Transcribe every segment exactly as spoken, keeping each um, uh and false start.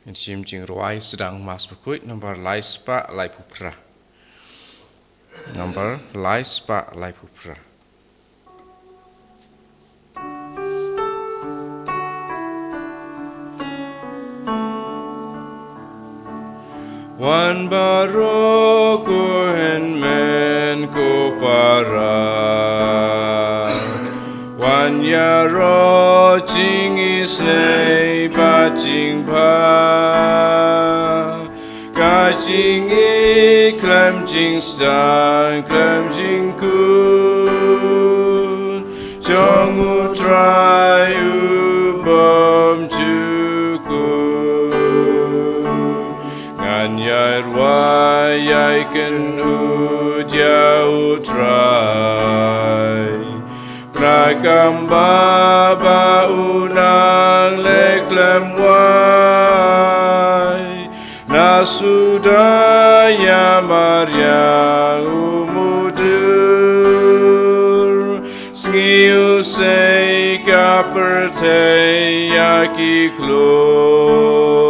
Ngi shim jingrwai sdang Mass Bakhuid number lai spah laiphew phra. Number lai spah laiphew phra. Wan baroh ko hynmen ko para. Wan ïaroh jingisynei bad jingbha. Ka jingïeit khlem jingsdang khlem jingkut jong U Trai u bymjukut. Ngan ïai rwai ïai kynnoh ïa U Trai. Pra kam ba ba u nang leh khlem wai. Na suda ïa mariang u mudui. Sngi u sei ka pyrthei ïa ki klur.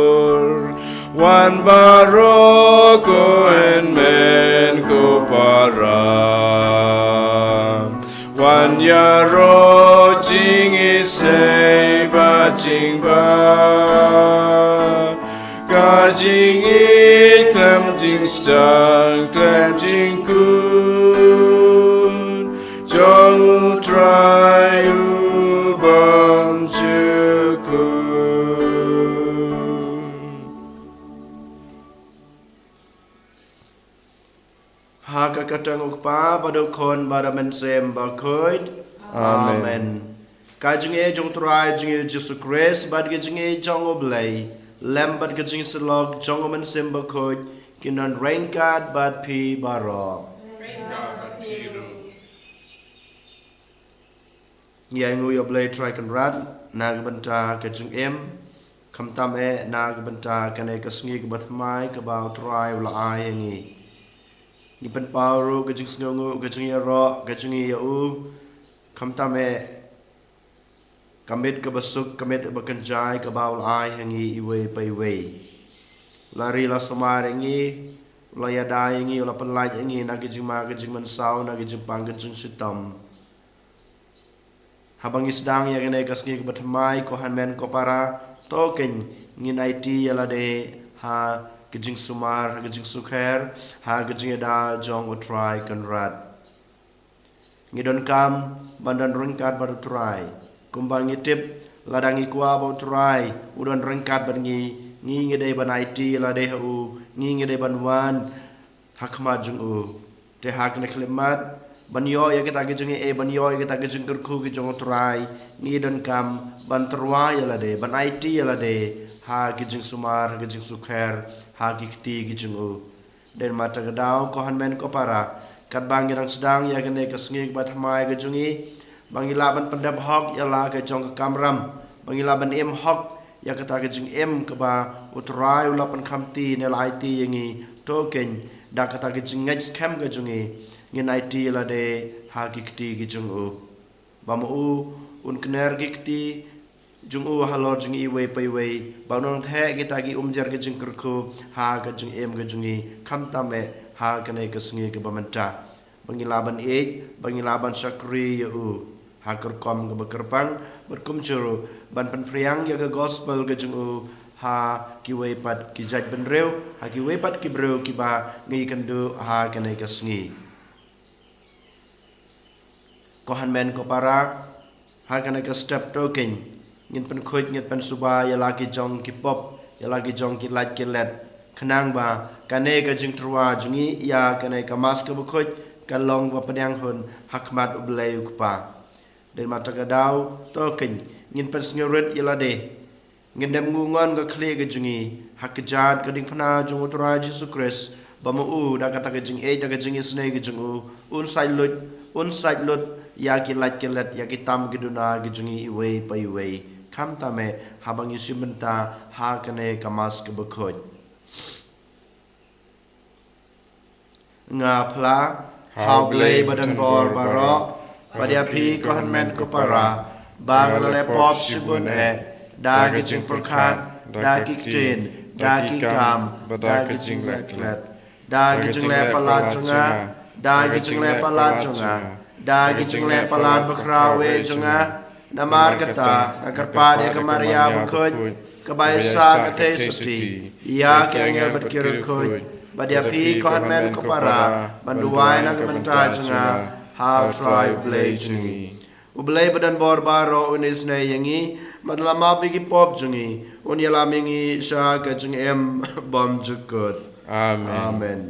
Wan baroh ko hynmen ko para. Wan ïaroh jingisynei bad jingbha. Ka jingïeit khlem jingsdang khlem jingkut jong U Trai u bymjukut. Ha ka kyrteng U Kpa bad U Khun bad U Mynsiem Bakhuid. Amen. Amen. Ka jingïeit jong U Trai jong ngi U Jisu Khrist bad ka jingïeit jong U Blei lem bad ka jingïasyllok jong U Mynsiem Bakhuid kin don ryngkat bad phi baroh. Ngi ainguh ïa U Blei Trai Kynrad na ka bynta ka jingim, khamtam eh na ka bynta kane ka sngi kaba thymmai kaba U Trai u la ai ïa ngi. Ngi pynpaw ruh ka jingsngewnguh, ka jingïaroh ka jong ngi ïa u, khamtam eh ka miet kaba suk, ka miet kaba kynjai kaba u la ai ha ngi iwei pa iwei. U la ri la sumar ïa ngi, u la ïada ïa ngi, u la pynlait ïa ngi na ka jingma ka jingmynsaw, na ka jingpang ka jingshitom. Haba ngi sdang ïa kane ka sngi kaba thymmai, ko hynmen ko para, to kein ngin aiti ïa lade ha ka jingsumar, ha ka jingsukher, ha ka jingïada jong U Trai Kynrad. Ngi donkam ban don ryngkat bad U Trai. Kumba ngi tip, lada ngi kwah ba U Trai u don ryngkat bad ngi, ngi ngi dei ban aiti ïa lade ha u, ngi ngi dei ban wan ha khmat jong u. Te ha kane ka khyllipmat, ban ïoh ïa kita ki jingaiei, ban ïoh ïa kita ki jingkyrkhu ki jong U Trai, ngi donkam ban tyrwa ïa lade, ban aiti ïa lade ha ki jingsumar, ha ki jingsukher, ha ki kti ki jong u. Dei namar kata ka daw, ko hynmen ko para, katba ngi dang sdang ïa kane ka sngi kaba thymmai ka jong ngi, ba ngi lah ban pyndep hok ïa la ka jong ka kamram, ba ngi lah ban im hok ïa kata ka jingim kaba U Trai u la pynkhamti ne la aiti ïa ngi. To kein da kata ka jingngeit skhem ka jong ngi, ngin aiti ïa lade ha ki kti ki jong u, ba ma u un kner ki kti jong u halor jong ngi iwei pa iwei, ba un nang theh kita ki umjer ki jingkyrkhu ha ka jingim ka jong ngi, khamtam eh ha kane ka sngi kaba mynta. Ba ngi lah ban ïeit, ba ngi lah ban shakri ïa u ha ka rukom kaba kyrpang, bad kumjuh ruh ban pynphriang ïa ka gospel ka jong u ha kiwei pat ki jaitbynriew, ha kiwei pat ki briew kiba ngi kynduh ha kane ka sngi. Ko hynmen ko para, ha kane ka step to kein ngin pynkhuid, ngin pynsuba ïa la ki jong ki pop, ïa la ki jong ki lait ki let, khnang ba kane ka jingtyrwa jong ngi ïa kane ka Mass kaba khuid kan long ba pdiang hun ha khmat U Blei U Kpa. Dei namar kata ka daw, to kein ngin pynsngewrit ïa lade. Ngin dem nguh ngon ka khlieh ka jong ngi ha kjat ka diengphna jong U Trai Jisu Khrist, ba ma u da kata ka jingïeit, da ka jingisynei ka jong u, un sait lut, un sait lut ïa ki lait ki let, ïa ki tam ki duna ki jong ngi iwei pa iwei, khamtam eh haba ngi shim bynta ha kane ka Mass kaba khuid. Nga phla ha U Blei badonbor baroh, bad ïa phi ko hynmen ko para, ba nga la leh pop shibun eh, da ka jingpyrkhat, da ki ktien, da ki kam, da ki jingleh klet, da ki jingleh palat jong nga, da ki jingleh palat jong nga, da ki jingleh palat bakhraw eh jong nga, namar kata nga kyrpad ïa ka Maria bakhuid, kaba ïasah ka theisotti, ïa ki angel bad ki riewkhuid, bad ïa phi ko hynmen ko para, ban duwai na ka bynta jong nga ha U Trai U Blei jong ngi. U Blei ba don bor baroh un isynei ïa ngi, bad la map ïa ki pop jong ngi, un ïalam ïa ngi sha ka jingim bymjukut. Amen. Amen.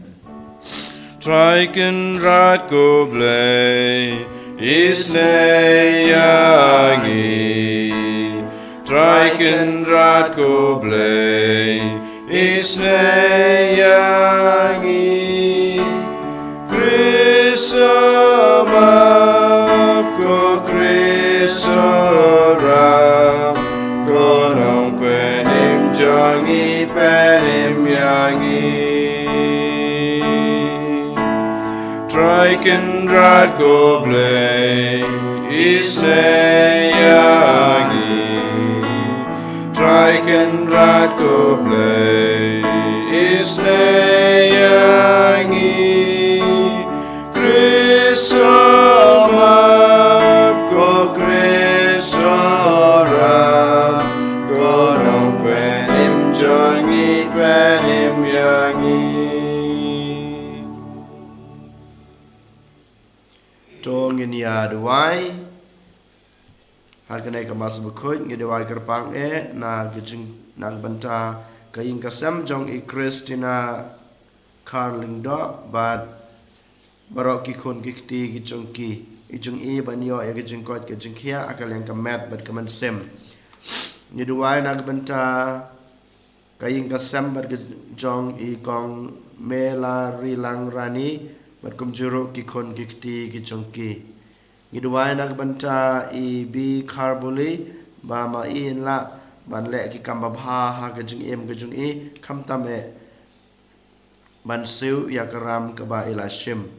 Trai Kynrad ko Blei, isynei ïa ngi. Trai Kynrad ko Blei, isynei ïa ngi. Khrist map, ko Khrist ram, ko Nongpynim jong ngi, pynim ïa ngi. Trai Kynrad ko Blei, isynei ïa ngi. Trai Kynrad ko Blei, isynei ïa ngi. Khrist map, ko Khrist ram, ko Nongpynim jong ngi, pynim ïa ngi. To ngin ïa duwai. Ha kane ka Mass bakhuid ngi duwai kyrpang eh na ka jing, na ka bynta ka ïing ka sem jong i Christina Kharlyngdoh bad baroh ki khun ki kti ki jong ki, i jong i, ban ïoh ïa ka jingkoit ka jingkhiah ha ka liang ka met bad ka mynsiem. Ngi duwai na ka bynta ka ïing ka sem bad ka jong i Kong Melarilang Rani bad kumjuh ruh ki khun ki kti ki jong ki. Ngi duwai na ka bynta i Bi Kharbuli, ba ma i in lah ban leh ki kam babha ha ka jingim ka jong i, khamtam eh ban siew ïa ka ram kaba i la shim.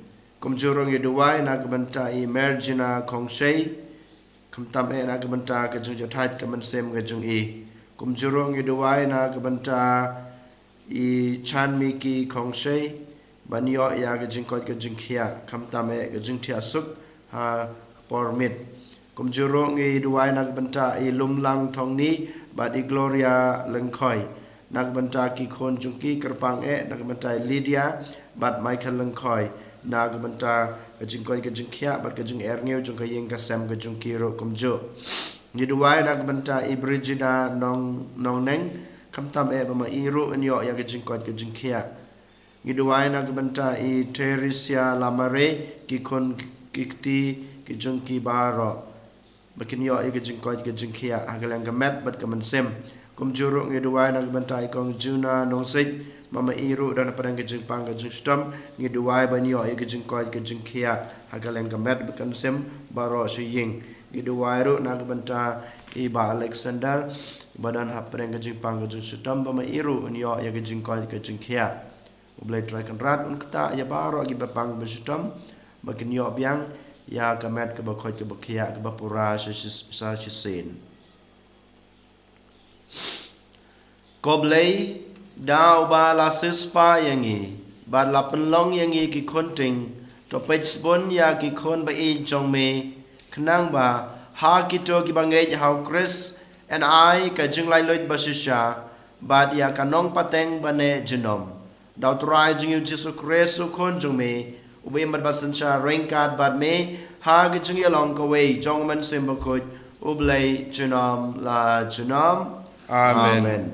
Kumjuh ruh ngi duwai na ka bynta i Mergina Khongshei, khamtam eh na ka bynta ka jingjahthait ka mynsiem ka jong i. Kumjuh ruh ngi duwai na ka bynta i Chanmiki Khongshei, ban ïoh ïa ka jingkoit ka jingkhiah, khamtam eh ka jingthiah suk ha ka por miet. Kumjuh ruh ngi duwai na ka bynta i Lumlang Thongni bad i Gloria Lyngkhoi. Na ka bynta ki khun jong ki kyrpang eh na ka bynta i Lydia bad Michael Lyngkhoi. Na ka bynta ka jingkoit ka jingkhiah bad ka jingerngiew jong ka ïing ka sem ka jong ki ruh kumjuh. Ngi duwai na ka bynta i Brigida Nong, Nongneng, khamtam eh ba ma i ruh in ïoh ïa ka jingkoit ka jingkhiah. Ngi duwai na ka bynta i Theresia Lamare, ki khun ki kti ki jong ki baroh, ba kin ïoh ïa ka jingkoit ka jingkhiah ha ka liang ka met bad ka mynsiem. Kumjuh ruh ngi duwai na ka bynta i Kong Juna Nongseit, ba ma i ruh don hapdeng ka jingpang ka jingshitom. Ngi duwai ban ïoh ïa ka jingkoit ka jingkhiah ha ka liang ka met bad ka mynsiem baroh sha ïing. Ngi duwai ruh na ka bynta i Bah Alexander, ba don hapdeng ka jingpang ka jingshitom, ba ma i ruh in ïoh ïa ka jingkoit ka jingkhiah. U Blei Trai Kynrad un ktah ïa baroh kiba pang ba shitom, ba kin ïoh biang ïa ka met kaba koit kaba khiah kaba pura sa shi-, sa shisien. Ko Blei, da uba la siewspah ïa ngi bad la pynlong ïa ngi ki khun ting, to peit sbun ïa ki khun ba ïeit jong me, khnang ba ha kito kiba ngeit ha u Khrist yn ai ka jinglaitluid ba shisha bad ïa ka nongpateng ba neh junom. Da u Trai jong ngi u Jisu Khrist u Khun jong me, uba im bad ba synshar ryngkat bad me ha ka jingïalong kawei jong u Mynsiem Bakhuid, U Blei junom la junom. Amen. Amen.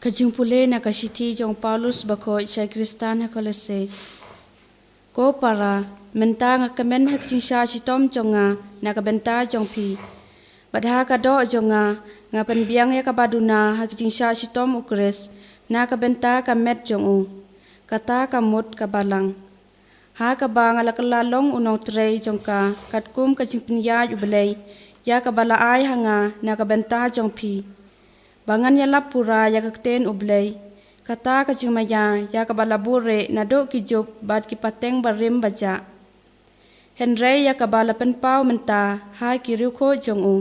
Ka jingpule na ka shithi jong u Paulus bakhuid sha ki Khristan ha Kolose. Ko para, mynta nga kmen ha ka jingshah shitom jong nga na ka bynta jong phi. Bad ha ka doh jong nga, nga pynbiang ïa kaba duna ha ka jingshah shitom u Khrist na ka bynta ka met jong u, kata ka mut ka balang. Ha kaba nga la kylla long u nongtrei jong ka katkum ka jingpynïaid U Blei ïa kaba la ai ha nga na ka bynta jong phi, ba ngan ïalap pura ïa ka ktien U Blei, kata ka jingmaïa ïa kaba la buhrieh naduh ki jup bad ki pateng barim bajah. Hynrei ïa kaba la pynpaw mynta ha ki riewkhuid jong u,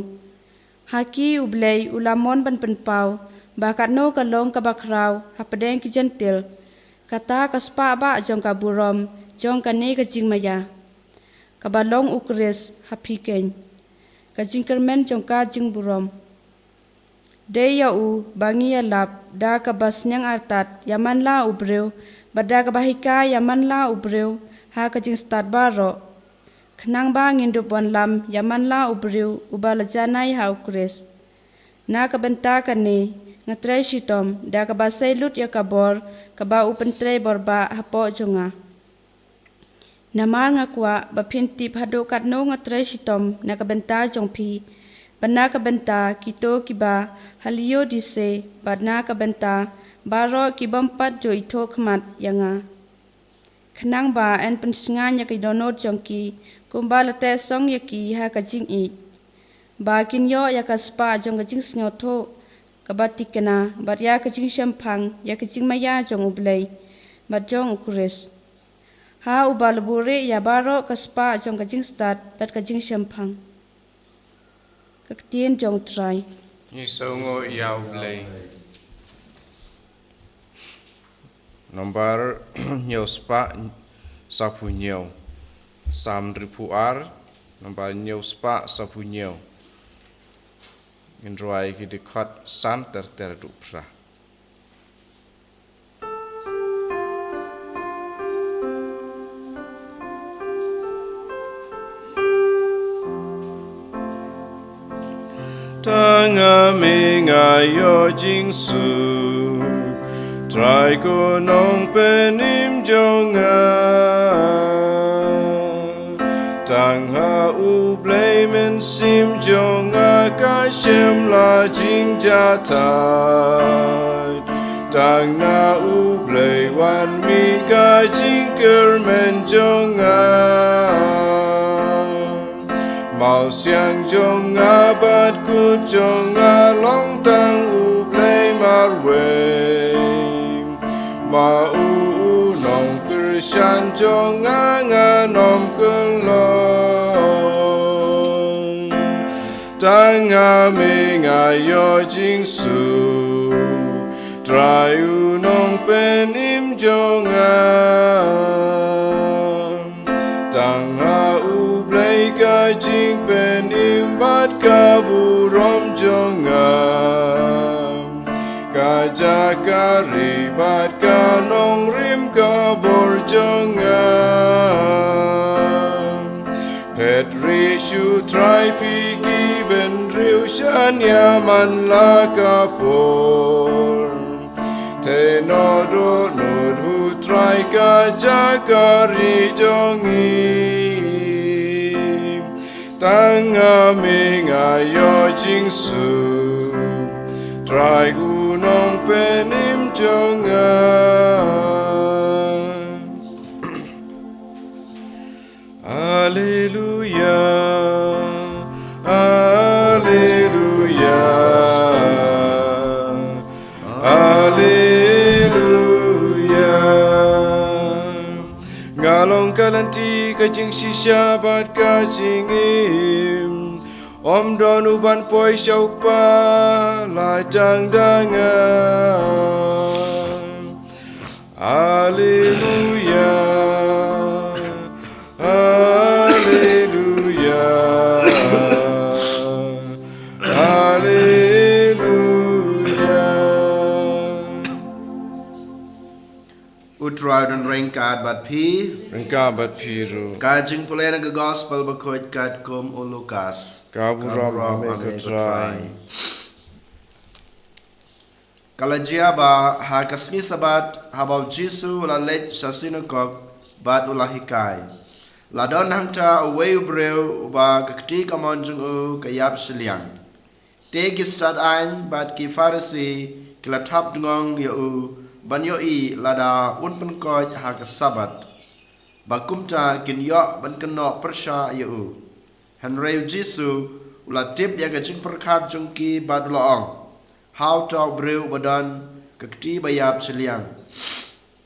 ha ki U Blei u la mon ban pynpaw, ba katno ka long kaba khraw hapdeng ki Jentil, kata ka spah bah jong ka burom jong kane ka jingmaïa, kaba long U Khrist ha phi keiñ, ka jingkyrmen jong ka jingburom. Dei ïa u ba ngi ïalap da kaba sniang artat ïa man la u briew, bad da kaba hikai ïa man la u briew ha ka jingstad baroh, khnang ba ngin dup wanlam ïa man la u briew uba la janai ha U Khrist. Na ka bynta kane, nga trei shitom da kaba sei lut ïa ka bor kaba u pyntrei bor bah hapoh jong nga. Namar nga kwah ba phin tip haduh katno nga trei shitom na ka bynta jong phi, bad na ka bynta kito kiba ha Laodicea, bad na ka bynta baroh ki bym pat ju ithuh khmat ïa nga, khnang ba yn pynsngew ïa ki dohnud jong ki, kumba la teh song ïa ki ha ka jingïeit, ba kin ïoh ïa ka spah jong ka jingsngewthuh kaba thikna, bad ïa ka jingshemphang ïa ka jingmaïa jong U Blei bad jong U Khrist, ha uba la buhrieh ïa baroh ka spah jong ka jingstad bad ka jingshemphang. Ka ktien jong U Trai. Ngi sngewnguh ïa U Blei. Nombar hynñiew spah saphew hynñiew. Salm hynriewphew ar, nombar hynñiew spah saphew hynñiew. Ngin rwai ki dkhot san ter ter haduh phra. Tang ha me nga ïoh jingsuk, Trai ko Nongpynim jong nga. Tang ha U Blei Mynsiem jong nga ka shym la jingjahthait. Tang na U Blei wan mih ka jingkyrmen jong nga. Mawsiang jong nga bad kut jong nga long tang U Blei marwei. Ma u u nongkyrshan jong nga, ngan ym kyllon. Tang ha me nga ïoh jingsuk, Trai u Nongpynim jong nga. Tang ha U Blei ka jingpynim bad ka burom jong nga. Ka jaka ri bad ka nongrim ka bor jong nga. Phet rieh shuh Trai phi ki bynriew, shaniah man la ka por. Theh noh dohnud, Trai ka jaka ri jong ngi. Tang ha me nga ïoh jingsuk, Trai u Nongpynim jong nga. Alleluia, alleluia, alleluia. Nga long ka lynti, ka jingshisha bad ka jingim. Ym don uban poi sha U Kpa lait tang da nga. Alleluia. Alleluia. Alleluia. U Trai un ryngkat bad phi. Ryngkat bad phi ruh. Ka jingpule na ka Gospel bakhuid katkum u Lukas. Ka burom ha me ko Trai. Ka la jia ba ha ka sngi Sabbath, haba u Jisu u la leit sha sinagog bad u la hikai, la don hangta uwei u briew uba ka kti kamon jong u ka ïap shiliang. Te ki stad aiñ bad ki Pharisi ki la thap tngon ïa u ban ïohi lada un pynkoit ha ka Sabbath, ba kumta kin ïoh ban kynnoh pyrshah ïa u. Hynrei u Jisu u la tip ïa ka jingpyrkhat jong ki bad u la ong ha uta u briew uba don ka kti ba ïap shiliang,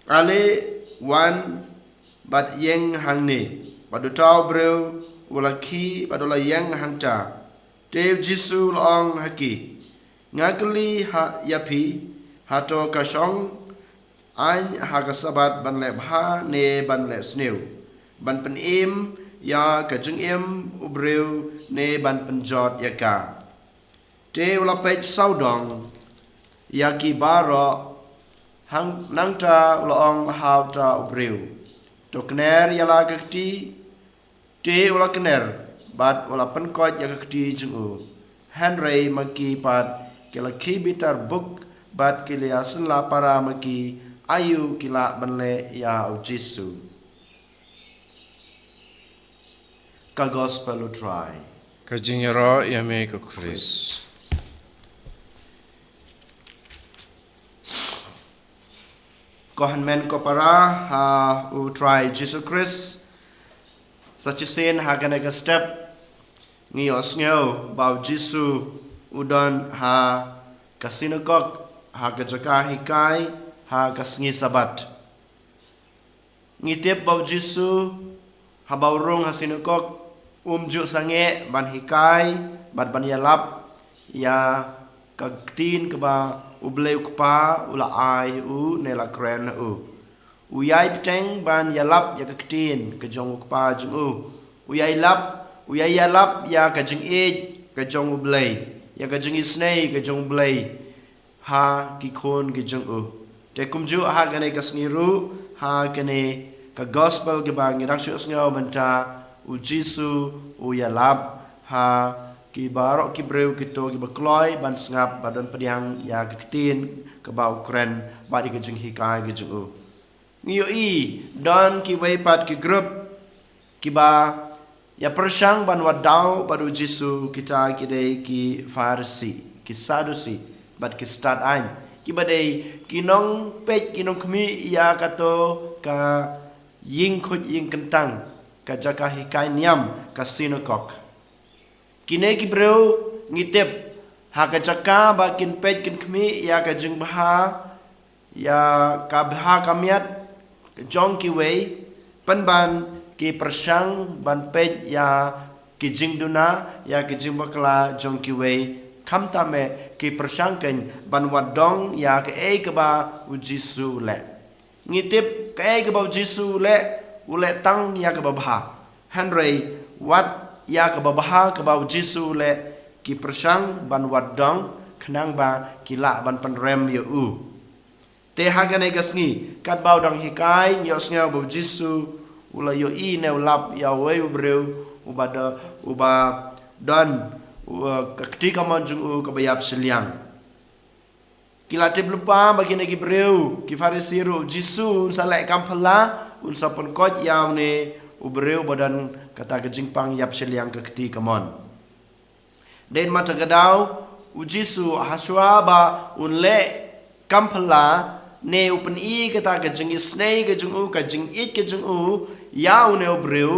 Ale, wan bad ïeng hangne. Bad uta u briew u la khie bad u la ïeng hangta. Te u Jisu u la ong ha ki, Nga kylli ha ïa phi, hato ka shong aiñ ha ka Sabbath ban leh bha ne ban leh sniew, ban pynim ïa ka jingim u briew ne ban pynjot ïa ka? Te u la peit sawdong ïa ki baroh, hang nangta u la ong ha uta u briew, to kner ïa la ka kti. Te u la kner bad u la pynkoit ïa ka kti jong u. Hynrei ma ki pat ki la khie bitar buk bad ki la ïasynlla para ma ki aïu ki lah ban leh ïa u Jisu. Ka Gospel u Trai. Ka jingïaroh ïa me ko Khrist. Ko hynmen ko para ha u Trai Jisu Khrist, sa shisien ha kane ka step ngi ïohsngew ba u Jisu u don ha ka sinagog, ha ka jaka hikai, ha ka sngi Sabbath. Ngi tip ba u Jisu haba u rung ha sinagog, um ju sangeh ban hikai bad ban ïalap ïa ka ktien kaba U Blei U Kpa u la ai u ne la kren u. U ïai bteng ban ïalap ïa ka ktien ka jong U Kpa jong u. U ïai lap, u ïai ïalap ïa ka jingïeit ka jong U Blei, ïa ka jingisynei ka jong U Blei ha ki khun ki jong u. Te kumjuh ha kane ka sngi ruh, ha kane ka gospel kaba ngi dang shu sngew mynta, u Jisu u ïalap ha ki baroh ki briew, kito kiba kloi ban sngap bad don pdiang ïa ka ktien kaba u kren bad ïa ka jinghikai ka jong u. Ngi ïohi don kiwei pat ki grup kiba ïa pyrshang ban wad daw bad u Jisu, kita ki dei ki Pharisi, ki Sadusi bad ki stad aiñ, kiba dei ki nongpeit ki nongkhmih ïa kato ka ïing khuid ïing kyntang, ka jaka hikai niam, ka sinagog. Kine ki briew ngi tip ha ka jaka ba kin peit kin khmih ïa ka jingbha, ïa ka bha ka miat jong kiwei, pynban ki pyrshang ban peit ïa ki jingduna, ïa ki jingbakla jong kiwei, khamtam eh ki pyrshang kein ban wad dong ïa kaei kaba u Jisu u leh. Ngi tip kaei kaba u Jisu u leh, u leh tang ïa kaba bha. Hynrei wat ïa kaba bha kaba u Jisu u leh ki pyrshang ban wad dong, khnang ba ki lah ban pynrem ïa u. Te ha kane ka sngi, katba u dang hikai, ngi ïohsngew ba u Jisu u la ïohi ne u lap ïa uwei u briew uba do, uba don, u, ka kti kamon jong u kaba ïap shiliang. Ki la tip lypa ba kine ki briew, ki Pharisi ruh, u Jisu un sa leh kam phylla, un sa pynkoit ïa une u briew ba don kata ka jingpang ïap shiliang, ka kti kamon. Dei namar kata ka daw, u Jisu hashwa ba un leh kam phylla, ne u pyni kata ka jingisynei ka jong u, ka jingïeit ka jong u ïa une u briew,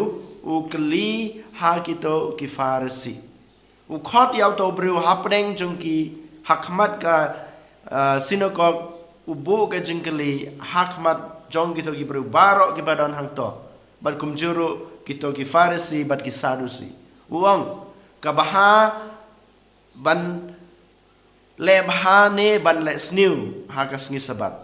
u kylli ha kito ki Pharisi. U khot ïa uto u briew hapdeng jong ki, ha khmat ka, ah, sinagog, u buh ka jingkylli ha khmat jong kito ki briew baroh kiba don hangto, bad kumjuh ruh kito ki Pharisi bad ki Sadusi. U ong, ka bha ban leh bha ne ban leh sniew ha ka sngi Sabbath?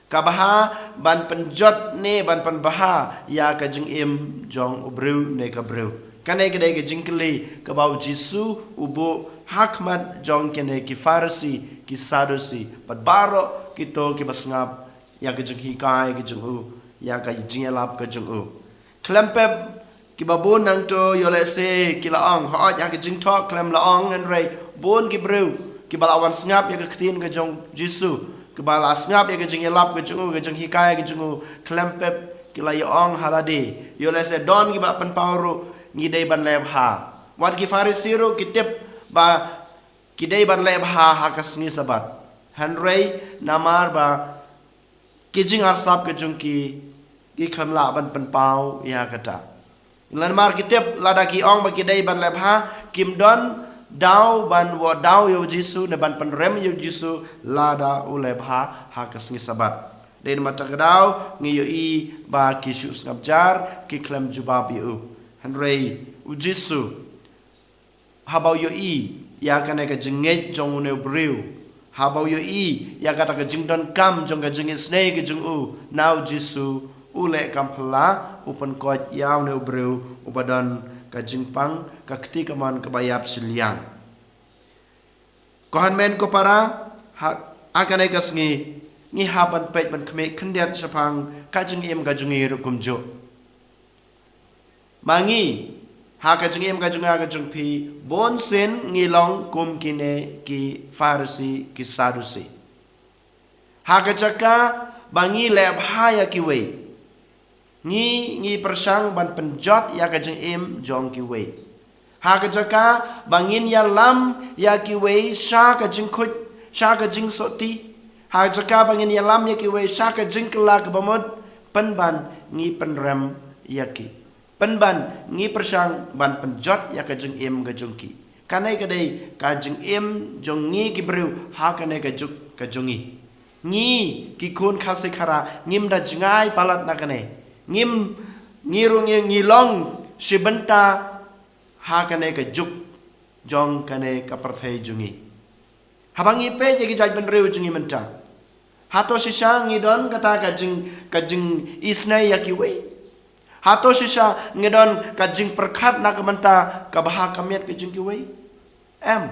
Ka bha ban pynjot ne ban pynbha ïa ka jingim jong u briew ne ka briew? Kane ka dei ka jingkylli kaba u Jisu u buh ha khmat jong kine ki Pharisi, ki Sadusi, bad baroh kito kiba sngap ïa ka jinghikai ka jong u, ïa ka jingïalap ka jong u. Khlem pep kiba bun nangto, ïoh lehse ki la ong, hooid, ha ka jingthoh khlem la ong, hynrei bun ki briew kiba la wan sngap ïa ka ktien ka jong u Jisu, kiba la sngap ïa ka jingïalap ka jong u, ka jinghikai ka jong u, khlem pep ki la ïa ong ha lade. Ïoh lehse don kiba la pynpaw ruh, ngi dei ban leh bha. Wat ki Pharisi ruh ki tip ba ki dei ban leh bha ha ka sngi Sabbath. Hynrei namar ba ki jingarsap ka jong ki, ki khlem lah ban pynpaw ïa kata. Namar ki tip lada ki ong ba ki dei ban leh bha, kim don daw ban wad daw ïa u Jisu ne ban pynrem ïa u Jisu lada u leh bha ha ka sngi Sabbath. Dei namar kata ka daw ngi ïohi ba ki shu sngap jar, ki khlem jubab ïa u. Hynrei u Jisu, haba u ïohi ïa kane ka jingngeit jong une u briew. Haba u ïohi ïa kata ka jingdonkam jong ka jingisynei ka jong u na u Jisu, u leh kam phylla, u pynkoit ïa une u briew uba don ka jingpang, ka kti kamon kaba ïap shiliang. Ko hynmen ko para, ha, ha kane ka sngi ngi hap ban peit ban khmih khyndiat shaphang ka jingim ka jong ngi ruh kumjuh. Ma ngi, ha ka jingim ka jong nga ka jong phi, bun sien ngi long kum kine ki Pharisi, ki Sadusi. Ha ka jaka ba ngi leh bha ïa kiwei, ngi, ngi pyrshang ban pynjot ïa ka jingim jong kiwei. Ha ka jaka ba ngin ïalam ïa kiwei sha ka jingkhuid, sha ka jingsotti. Ha ka jaka ba ngin ïalam ïa kiwei sha ka jingkylla kaba mut, pynban ngi pynrem ïa ki. Pynban ngi pyrshang ban pynjot ïa ka jingim ka jong ki. Kane ka dei ka jingim jong ngi ki briew ha kane ka juk ka jong ngi. Ngi ki khun Khasi Khara ngim da jngai palat na kane. Ngim, ngi ruh ngi, ngi long shi bynta ha kane ka juk jong kane ka pyrthei jong ngi. Haba ngi peit ïa ki jaitbynriew jong ngi mynta, hato shisha ngi don kata ka jing, ka jingisynei ïa kiwei? Hato shisha ngi don ka jingpyrkhat na ka bynta ka bha ka miat ka jong kiwei? Em.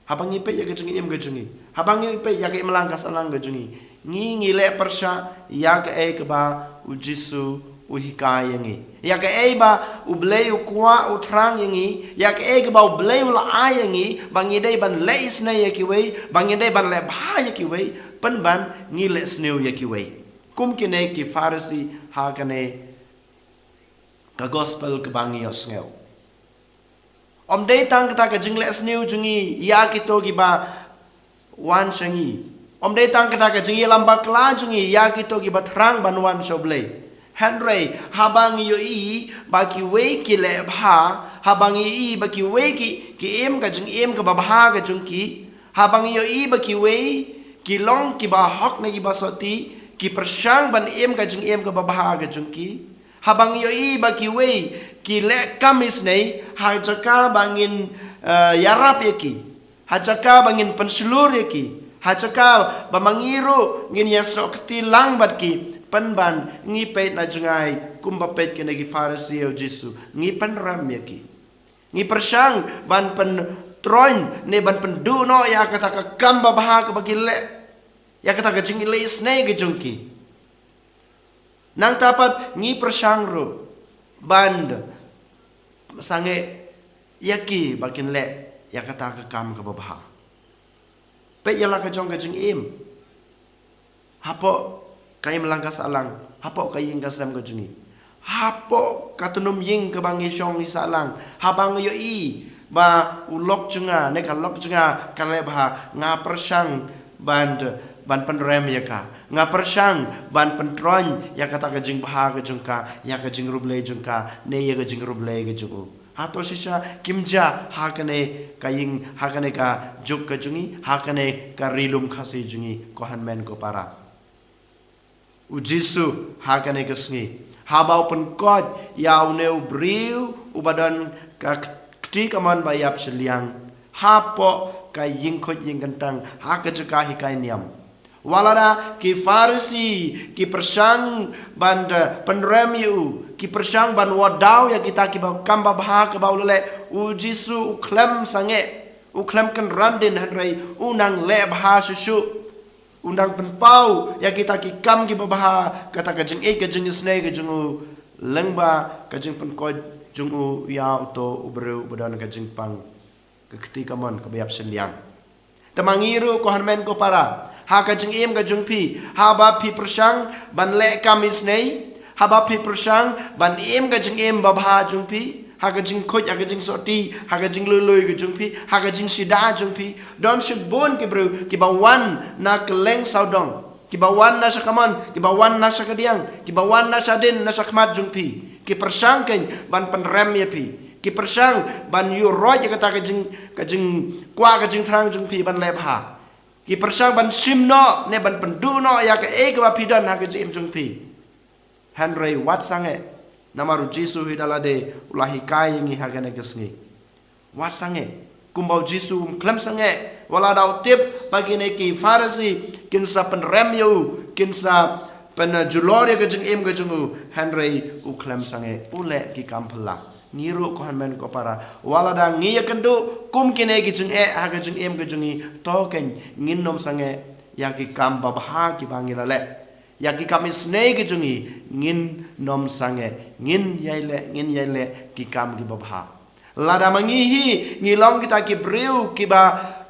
Haba ngi peit ïa ka jingim ka jong ngi, haba ngi peit ïa ka imlang ka sahlang ka jong ngi, ngi, ngi leh pyrshah ïa kaei kaba u Jisu u hikai ïa ngi, ïa kaei ba U Blei u kwah u thrang ïa ngi, ïa kaei kaba U Blei u la ai ïa ngi, ba ngi dei ban leh isynei ïa kiwei, ba ngi dei ban leh bha ïa kiwei, pynban ngi leh sniew ïa kiwei. Kum kine ki Pharisi ha kane ka gospel kaba ngi ïohsngew. Ym dei tang kata ka jingleh sniew jong ngi ïa kito kiba wan sha ngi. Ym dei tang kata ka jingïalam bakla jong ngi ïa kito kiba thrang ban wan sha U Blei. Hynrei haba ngi ïohi ba kiwei ki leh bha, haba ngi ïohi ba kiwei ki, ki im ka jingim kaba bha ka jong ki, haba ngi ïohi ba kiwei ki long kiba hok ne kiba sotti, ki pyrshang ban im ka jingim kaba bha ka jong ki. Haba ngi ïohi ba kiwei ki leh kam isynei, ha jaka ba ngin, eh, ïarap ïa ki, ha jaka ba ngin pynshlur ïa ki, ha jaka ba ma ngi ruh ngin ïasnoh kti lang bad ki, pynban ngi peit na jngai kumba peit kine ki Pharisi ïa u Jisu, ngi pynrem ïa ki. Ngi pyrshang ban pyntroiñ ne ban pynduh noh ïa kata ka kam babha kaba ki leh, ïa kata ka jingleh isynei ka jong ki. Nangta pat ngi pyrshang ruh ban sangeh ïa ki ba kin leh ïa kata ka kam kaba bha. Peit ïa la ka jong ka jingim hapoh ka imlang ka sahlang, hapoh ka ïing ka sem ka jong ngi, hapoh ka tnum ïing kaba ngi shong ngi sahlang. Haba nga ïohi ba u lok jong nga ne ka lok jong nga ka leh bha, nga pyrshang ban, ban pynrem ïa ka, nga pyrshang ban pyntroiñ ïa kata ka jingbha ka jong ka, ïa ka jingriewblei jong ka ne ïa ka jingriewblei ka jong u. Hato shisha kim jia ha kane ka ïing, ha kane ka juk ka jong ngi, ha kane ka ri lum Khasi jong ngi, ko hynmen ko para? U Jisu ha kane ka sngi, haba u pynkoit ïa une u briew uba don ka kti kamon ba ïap shiliang hapoh ka ïing khuid ïing kyntang, ha ka jaka hikai niam, wat lada ki Pharisi ki pyrshang ban da pynrem ïa u, ki pyrshang ban wad daw ïa kita kiba kam babha kaba u la leh, u Jisu u khlem sangeh, u khlem kynran dien, hynrei u nang leh bha shuh shuh. U nang pynpaw ïa kita ki kam kiba bha, kata ka jingïeit ka jingisynei ka jong u, lyngba ka jingpynkoit jong u ïa uto u briew uba don ka jingpang, ka kti kamon kaba ïap shiliang. Te ma ngi ruh, ko hynmen ko para, ha ka jingim ka jong phi, haba phi pyrshang ban leh kam isynei, haba phi pyrshang ban im ka jingim babha jong phi, ha ka jingkhuid, ha ka jingsotti, ha ka jinglui lui ka jong phi, ha ka jingshida jong phi, don shibun ki briew kiba wan na kylleng sawdong, kiba wan na sha kamon, kiba wan na sha kadiang, kiba wan na shadien, na shakhmat jong phi. Ki pyrshang kein ban pynrem ïa phi. Ki pyrshang ban ïuh roit ïa kata ka jing, ka jingkwah ka jingthrang jong phi ban leh bha. Ki pyrshang ban shim noh ne ban pynduh noh ïa kaei kaba phi don ha ka jingim jong phi. Hynrei wat sangeh, namar u Jisu hi da lade u la hikai ïa ngi ha kane ka sngi. Wat sangeh. Kumba u Jisu um khlem sangeh, wat la da u tip ba kine ki Pharisi kin sa pynrem ïa u, kin sa pynjulor ïa ka jingim ka jong u, hynrei u khlem sangeh, u leh ki kam phylla. Ngi ruh ko hynmen ko para, wat la da ngi ïakynduh kum kine ki jingeh ha ka jingim ka jong ngi, to kein ngin nym sangeh ïa ki kam babha kiba ngi la leh. Ïa ki kam isynei ki jong ngi, ngin nym sangeh, ngin ïai leh, ngin ïai leh ki kam kiba bha. Lada ma ngi hi ngi long kita ki briew kiba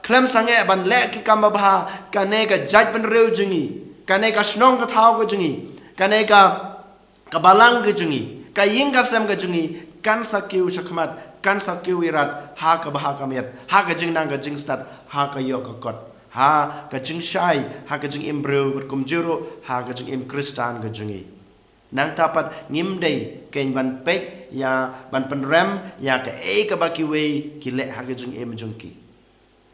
khlem sangeh ban leh ki kam babha, kane ka jaitbynriew jong ngi, kane ka shnong ka thaw ka jong ngi, kane ka, ka balang ka jong ngi, ka ïing ka sem ka jong ngi, kan sa kiew shakhmat, kan sa kiew irat ha ka bha ka miat, ha ka jingnang ka jingstad, ha ka ïoh ka kot, ha ka jingshai, ha ka jingim briew, bad kumjuh ruh ha ka jingim Khristan ka jong ngi. Nangta pat ngim dei kein ban peit ïa, ban pynrem ïa kaei kaba kiwei ki leh ha ka jingim jong ki.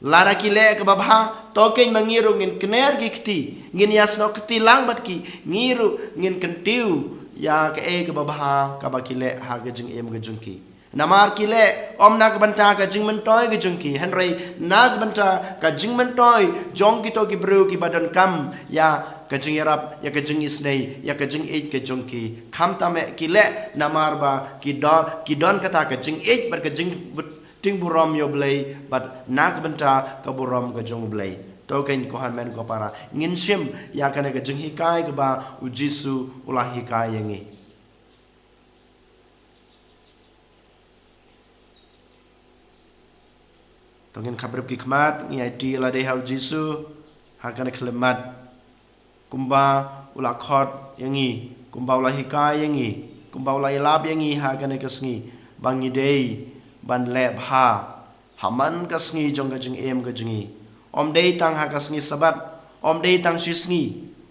Lada ki leh kaba bha, to kein ma ngi ruh ngin kner ki kti, ngin ïasnoh kti lang bad ki, ngi ruh ngin kyntiew ïa kaei kaba bha kaba ki leh ha ka jingim ka jong ki. Namar ki leh ym na ka bynta ka jingmyntoi ka jong ki, hynrei na ka bynta ka jingmyntoi jong kito ki briew kiba donkam ïa ka jingïarap, ïa ka jingisynei, ïa ka jingïeit ka jong ki. Khamtam eh ki leh namar ba ki don, ki don kata ka jingïeit bad ka jingtieng burom ïa U Blei, bad na ka bynta ka burom ka jong U Blei. To kein ko hynmen ko para, ngin shim ïa kane ka jinghikai kaba u Jisu u la hikai ïa ngi. To ngin khapbrip ki khmat, ngi aiti ïa lade ha u Jisu ha kane ka khyllipmat. Kumba u la khot ïa ngi, kumba u la hikai ïa ngi, kumba u la ïalap ïa ngi ha kane ka sngi, ba ngi dei ban leh bha ha man ka sngi jong ka jingim ka jong ngi. Ym dei tang ha ka sngi Sabbath, ym dei tang shi sngi,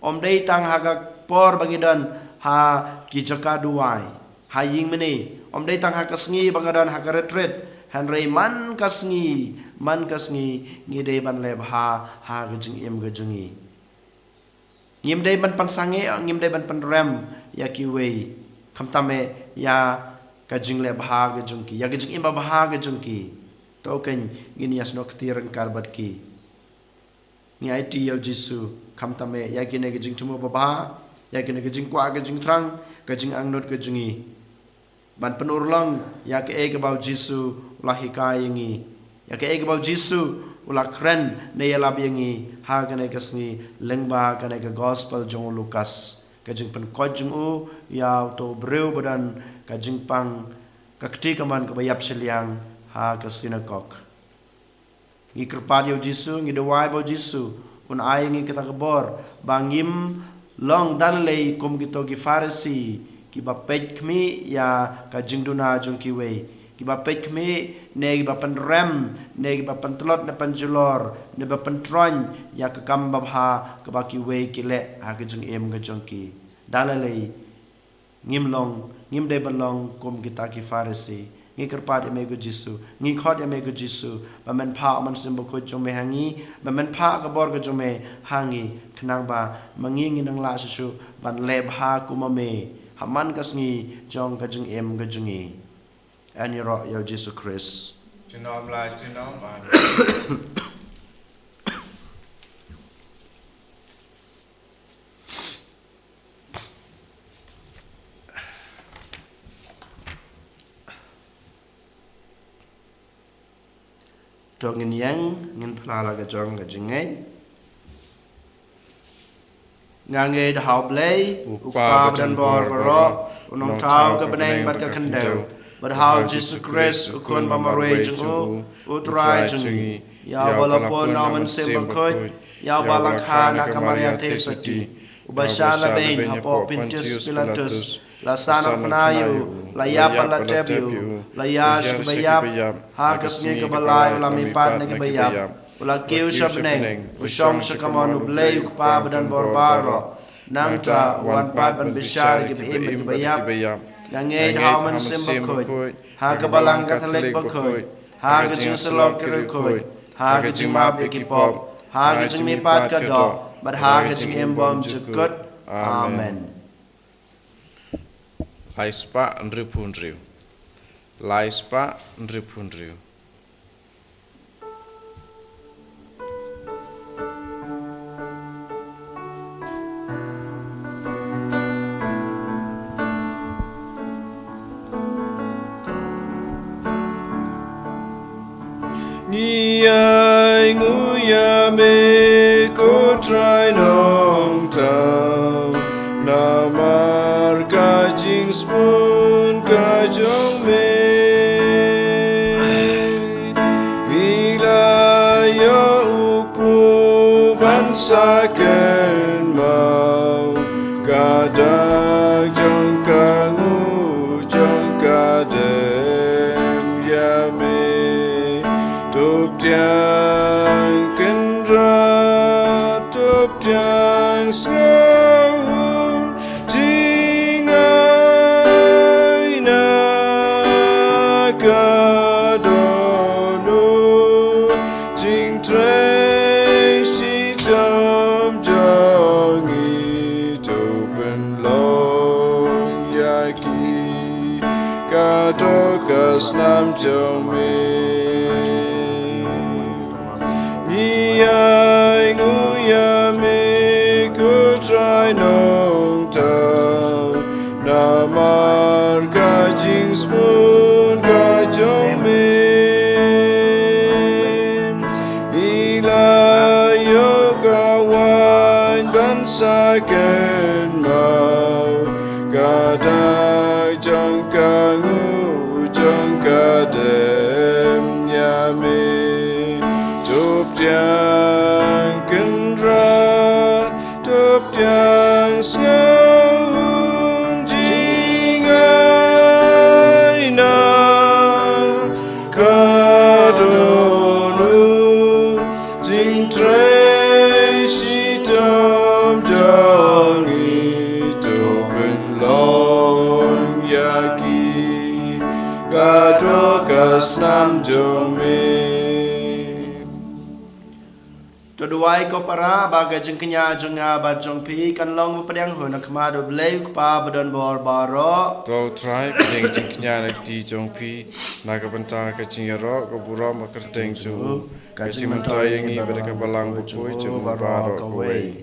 ym dei tang ha ka por ba ngi don ha ki jaka duwai, ha ïing mane, ym dei tang ha ka sngi ba nga don ha ka retreat, hynrei man ka sngi, man ka sngi ngi dei ban leh bha ha ka jingim ka jong ngi. Ngim dei ban pynsangeh, ngim dei ban pynrem ïa kiwei, khamtam eh ïa ka jingleh bha ka jong ki, ïa ka jingim babha ka jong ki. To kein ngin ïasnoh kti ryngkat bad ki. Ngi aiti ïa u Jisu, khamtam eh ïa kine ki jingthmu babha, ïa kine ki jingkwah, ki jingthrang, ki jingangnud ki jong ngi, ban pynurlong ïa kaei kaba u Jisu u la hikai ïa ngi, ïa kaei kaba u Jisu u la kren ne ïalap ïa ngi ha kane ka sngi lyngba kane ka gospel jong u Lukas, ka jingpynkoit jong u ïa uto u briew ba don ka jingpang, ka kti kamon kaba ïap shiliang ha ka synagog. Ngi kyrpad ïa u Jisu, ngi duwai ba u Jisu un ai ngi kata ka bor ba ngim long da lei kum kito ki Pharisi kiba peit khmih ïa ka jingduna jong kiwei, kiba peit khmih ne kiba pynrem ne kiba pyntlot ne pynjulor ne ba pyntroiñ ïa ka kam babha kaba kiwei ki leh ha ka jingim ka jong ki. Da lei ngim long, ngim dei ban long kum kita ki Pharisi. Ngi kyrpad ïa me ko Jisu, ngi khot ïa me ko Jisu, ba men phah u Mynsiem Bakhuid jong me ha ngi, ba men phah ka bor ka jong me ha ngi, khnang ba ma ngi ngin nang lah shuh shuh ban leh bha kum ma me ha man ka sngi jong ka jingim ka jong ngi. Yn ïaroh ïa u Jisu Khrist. Junom la junom. To ngin ïeng, ngin phla la ka jong ka jingngeit. Nga ngeit ha U Blei, U Kpa ba don bor baroh, U Nongthaw ka bneng bad ka khyndew, bad ha U Jisu Khrist, U Khun ba marwei jong U, U Trai jong ngi, ïa uba la pun na U Mynsiem Bakhuid, ïa uba la kha na ka Maria Theisotti, uba shah na beiñ hapoh Pontius Pilatus, la san arpna ïa u, la ïap bad la tep ïa u, la ïaid sha kiba ïap, ha ka sngi kaba lai u la mihpat na kiba ïap, u la kiew sha bneng, u shong sha kamon U Blei U Kpa ba don bor baroh. Nangta u wan pat ban bishar ïa kiba im bad kiba ïap. Nga ngeit ha U Mynsiem Bakhuid, ha ka Balang Katholik bakhuid, ha ka jingsyllok ki riewkhuid, ha ka jingmap ïa ki pop, ha ka jingmihpat ka doh, bad ha ka jingim bymjukut. Amen. Lai spah hynriewphew hynriew. Lai spah hynriewphew hynriew. ïa me ko Trai Nongthaw, namar ka jingsbun ka jong me. Ngi la ïoh u kpu ban sa kynmaw ka dak jong ka nguh jong ka dem ïa me. To pdiang kynrad, to pdiang sngewhun, jingai na ka dohnud, jingtrei shitom jong ngi, to pynlong ïa ki katto ka snam jong me. Ngi ainguh ïa me ko Trai Nongthaw, namar ka jingsbun ka jong me. Ngi la ïoh ka waiñ ban sa kynmaw ka dak jong ka nguh jong ka dem ïa me. To pdiang kynrad, to pdiang sngewhun, jingai na ka dohnud, jingtrei shitom jong ngi, to pynlong ïa ki katto ka snam jong me. To duwai ko para ba ka jingkñia jong nga bad jong phi kan long ba pdiang hun ha khmat U Blei U Kpa badonbor baroh. To Trai, pdiang jingkñia na kti jong phi na ka bynta ka jingïaroh ka burom ka kyrteng jong u, ka jingmyntoi ïa ngi bad ka balang bakhuid jong u baroh kawei.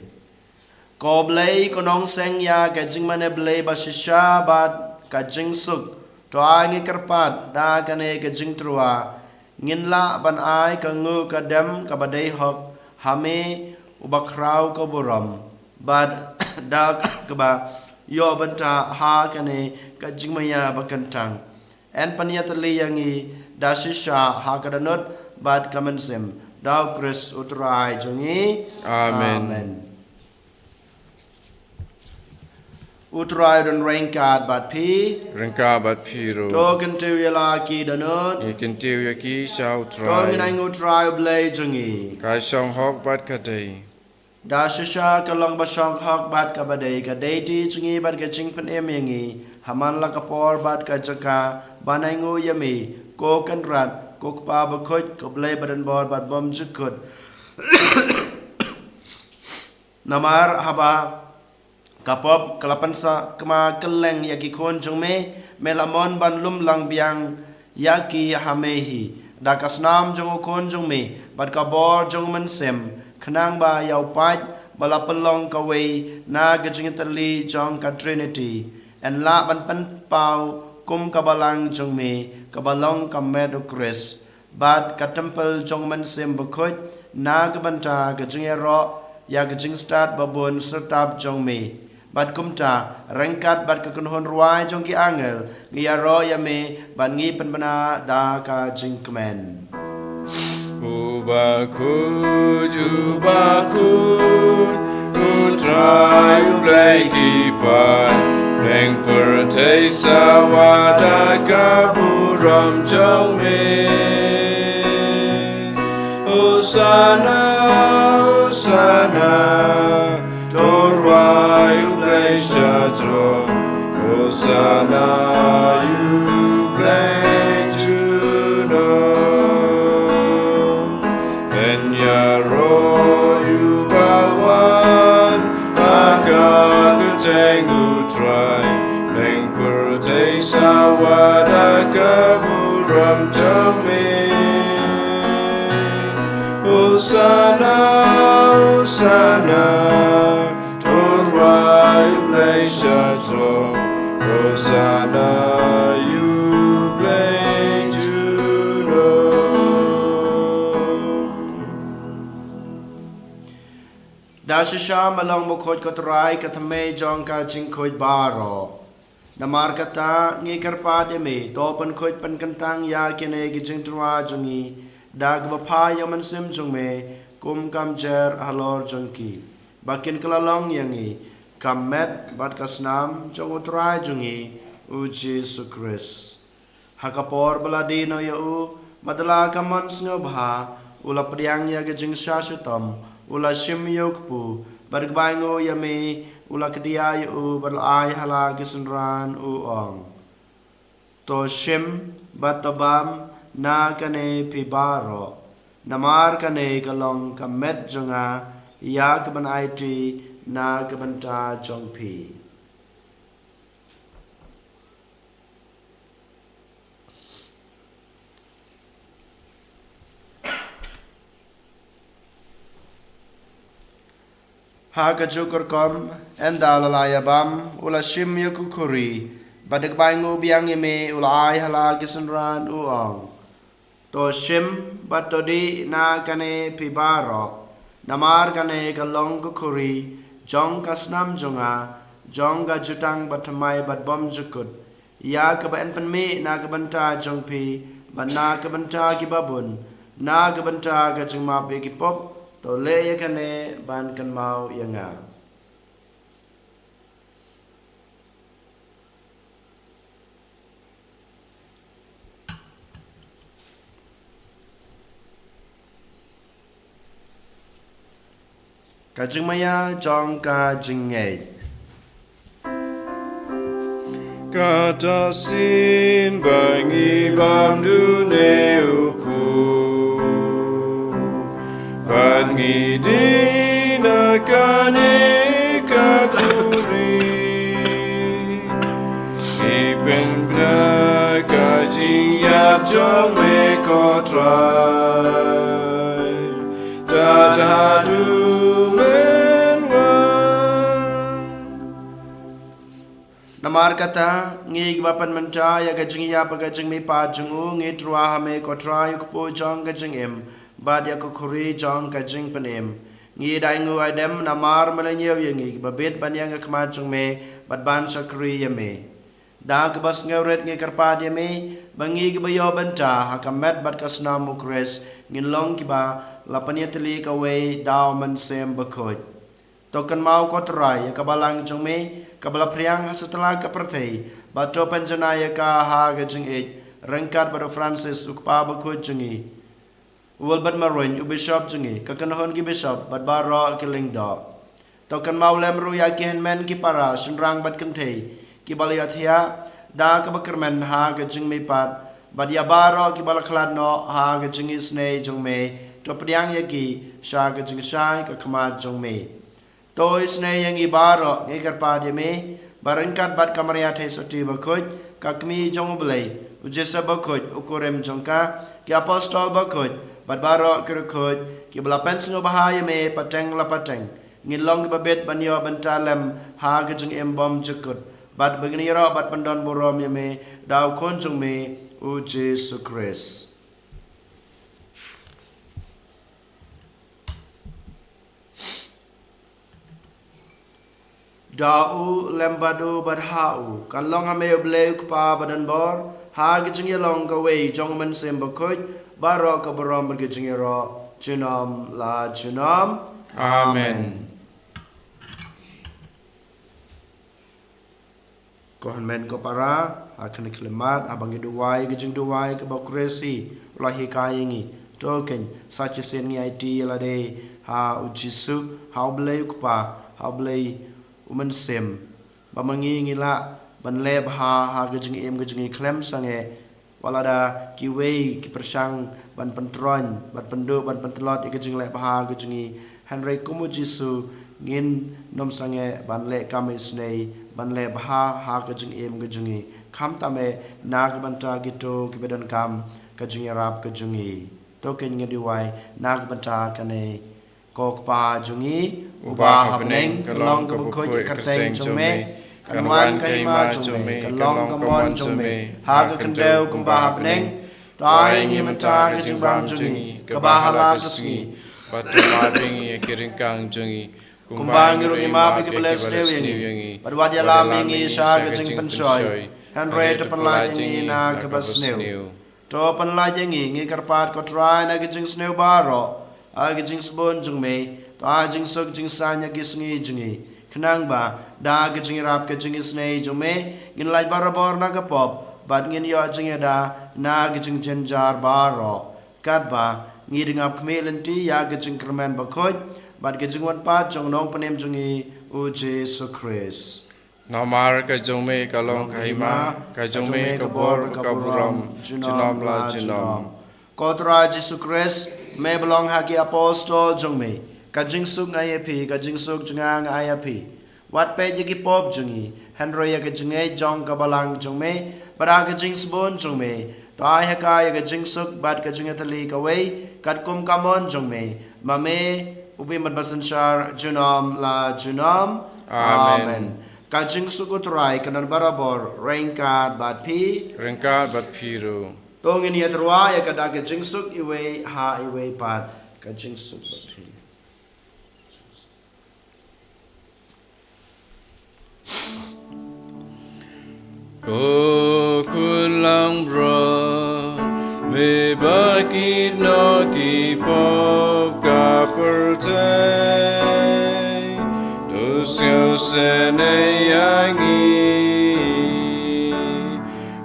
Ko Blei, ko nongseng ïa ka jingmane Blei ba shisha bad ka jingsuk, to ai ngi kyrpad da kane ka jingtyrwa ngin lah ban ai ka nguh ka dem kaba dei hok ha me uba khraw ka burom, bad da kaba ïoh bynta ha kane ka jingmaïa ba kyntang. Yn pynïatylli ïa ngi da shisha ha ka dohnud bad ka mynsiem, da U Khrist U Trai jong ngi. Amen. Amen. U Trai un ryngkat bad phi. Ryngkat bad phi ruh. To kyntiew ïa la ki dohnud. Ngi kyntiew ïa ki sha U Trai. To ngin ainguh U Trai U Blei jong ngi. Ka shong hok bad ka dei. Da shisha ka long ba shong hok bad kaba dei, ka dei ti jong ngi bad ka jingpynim ïa ngi ha man la ka por bad ka jaka ban ainguh ïa me, ko Kynrad, ko Kpa bakhuid, ko Blei badonbor bad bymjukut. Namar haba ka pop ka la pynshah kma kylleng ïa ki khun jong me, me la mon ban lum lang biang ïa ki ha me hi. Da ka snam jong U Khun jong me bad ka bor jong U Mynsiem, khnang ba ïa u paid ba la pynlong kawei na ka jingïatylli jong ka Trinity, yn lah ban pynpaw kum ka balang jong me kaba long ka met U Khrist bad ka templ jong U Mynsiem Bakhuid, na ka bynta ka jingïaroh ïa ka jingstad babun syrtap jong me. Bad kumta, ryngkat bad ka kynhun rwai jong ki angel, ngi ïaroh ïa me bad ngi pynbna da ka jingkmen. U bakhuid, u bakhuid, U Trai U Blei ki paid, bneng pyrthei sawa da ka burom jong me. Hosana, Hosana, to rwai U Blei sha jrong. Hosana ïa U Blei junom. Yn ïaroh ïa uba wan ha ka kyrteng U Trai, bneng pyrthei sawa da ka burom jong me. Hosana, Hosana, to rwai U Blei sha jrong. Hosana ïa U Blei junom. Da shisha me long bakhuid ko Trai, ka thymmei jong ka jingkhuid baroh. Namar kata ngi kyrpad ïa me, to pynkhuid pynkyntang ïa kine ki jingtyrwa jong ngi da kaba phah ïa u Mynsiem jong me kum ka mjer halor jong ki, ba kin kylla long ïa ngi ka met bad ka snam jong u Trai jong ngi, u Jisu Khrist. Ha ka por ba la die noh ïa u, bad da la ka mon sngewbha, u la pdiang ïa ka jingshah shitom, u la shim ïa u kpu, bad kbai nguh ïa me, u la kdiah ïa u, bad la ai ha la ki synran, u ong: To shim bad to bam na kane phi baroh, namar kane ka long ka met jong nga, ïa kaban aiti na ka bynta jong phi. Ha kajuh ka rukom, ynda la la ïa bam, u la shim ïa ka khuri, bad da kaba nguh biang ïa me, u la ai ha la ki synran, u ong: To shim bad to dih na kane phi baroh, namar kane ka long ka khuri jong ka snam jong nga, jong ka jutang bathymmai bad bymjukut, ïa kaba yn pynmih na ka bynta jong phi bad na ka bynta ki babun, na ka bynta ka jingmap ïa ki pop. To leh ïa kane ban kynmaw ïa nga. Ka jingmaïa jong ka jingngeit. Kata shisien ba ngi bam dune u kpu, bad ngi dih na kane ka khuri, ngi pynbna ka jingïap jong me ko Trai, tad haduh men wan. Namar kata, ngi kiba pynmynta ïa ka jingïap bad ka jingmihpat jong u, ngi tyrwa ha me ko Trai, u kpu jong ka jingim, bad ïa ka khuri jong ka jingpynim. Ngi dei nguh ai dem namar me la ñiew ïa ngi kiba bit ban ïeng ha khmat jong me bad ban shakri ïa me. Da kaba sngewrit ngi kyrpad ïa me ba ngi kiba ïoh bynta ha ka met bad ka snam u Khrist, ngin long kiba la pynïatylli kawei da u Mynsiem Bakhuid. To kynmaw ko Trai ïa ka balang jong me kaba la phriang ha satlak ka pyrthei, bad to pynjanai ïa ka ha ka jingïeit ryngkat bad u Francis u kpa bakhuid jong ngi, u Wilbert Maruin u bishop jong ngi, ka kynhun ki bishop bad baroh ki lyngdoh. To kynmaw lem ruh ïa ki hynmen ki para, shynrang bad kynthei kiba la ïathiah da kaba kyrmen ha ka jingmihpat, bad ïa baroh kiba la khlad noh ha ka jingisynei jong me. To pdiang ïa ki sha ka jingshai ka khmat jong me. To isynei ïa ngi baroh, ngi kyrpad ïa me, ba ryngkat bad ka Maria Theisotti bakhuid, ka Kmie jong u Blei, u Joseph bakhuid, u kurim jong ka, ki apostol bakhuid, bad baroh ki riewkhuid kiba la pynsngewbha ïa me pateng la pateng, ngin long kiba bit ban ïoh bynta lem ha ka jingim bymjukut, bad ba ngin ïaroh bad pyndonburom ïa me da u Khun jong me, u Jisu Khrist. Da u, lem bad u, bad ha u, kan long ha me u Blei u Kpa badonbor, ha ka jingïalong kawei jong u Mynsiem Bakhuid, baroh ka burom bad ka jingïaroh junom la junom. Amen. Ko hynmen ko para, ha kane ka khyllipmat, haba ngi duwai ka jingduwai kaba u Khrist u la hikai ïa ngi, to kein sa shisien ngi aiti ïa lade ha u Jisu, ha u Blei u Kpa, ha u Blei u Mynsiem, ba ma ngi ngi lah ban leh bha ha ka jingim ka jong ngi khlem sangeh, wat lada kiwei ki pyrshang ban pyntroiñ, ban pynduh, ban pyntlot ïa ka jingleh bha ka jong ngi. Hynrei kum u Jisu, ngin nym sangeh ban leh kam isynei, ban leh bha ha ka jingim ka jong ngi, khamtam eh na ka bynta kito kiba donkam ka jingïarap ka jong ngi. To kein ngi duwai na ka bynta kane. Ko Kpa jong ngi uba ha bneng, ka long kaba khuid ka kyrteng jong me, kan wan ka hima jong me, kan long ka mon jong me ha ka khyndew kumba ha bneng. To ai ngi mynta ka jingbam jong ngi kaba ha la ka sngi, bad to map ïa ngi ki ryngkang jong ngi, Kumba ngi ruh ngi map ïa kiba leh sniew ïa ngi. Bad wat ïalam ïa ngi sha ka jingpynshoi, hynrei to pynlait ïa ngi na kaba sniew. To pynlait ïa ngi, ngi kyrpad ko Trai na ka jingsniew baroh, ha ka jingsbun jong me, to ai jingsuk jingsaiñ ha ki sngi jong ngi. Khnang ba da ka jingïarap ka jingisynei jong me, ngin lait barabor na ka pop, bad ngin ïoh jingïada na ka jingjynjar baroh. Katba ngi dang ap khmih lynti ïa ka jingkyrmen bakhuid bad ka jingwan pat jong u Nongpynim jong ngi u Jisu Khrist. Namar ka jong me ka long ka hima, ka jong me ka bor, ka burom, junom la junom. Ko Trai Jisu Khrist, me ba long ha ki apostol jong me, ka jingsuk nga ai ïa phi, ka jingsuk jong nga nga ai ïa phi. Wat peit ïa ki pop jong ngi, hynrei ïa ka jingngeit jong ka balang jong me, bad ha ka jingsbun jong me, to ai ha ka ïa ka jingsuk bad ka jingïatylli kawei, katkum ka mon jong me, ma me, u Blei Mynsiem Bashemphang, junom la junom. Amen. Amen. Ka jingsuk u Trai kan don barabor ryngkat bad phi. Ryngkat bad phi ruh. To ngin ïatyrwa ïa ka da ka jingsuk iwei ha iwei pat, ka jingsuk bad phi. Ko Khun Langbrot, me ba kit noh ki pop ka pyrthei, to sngewsynei ïa ngi.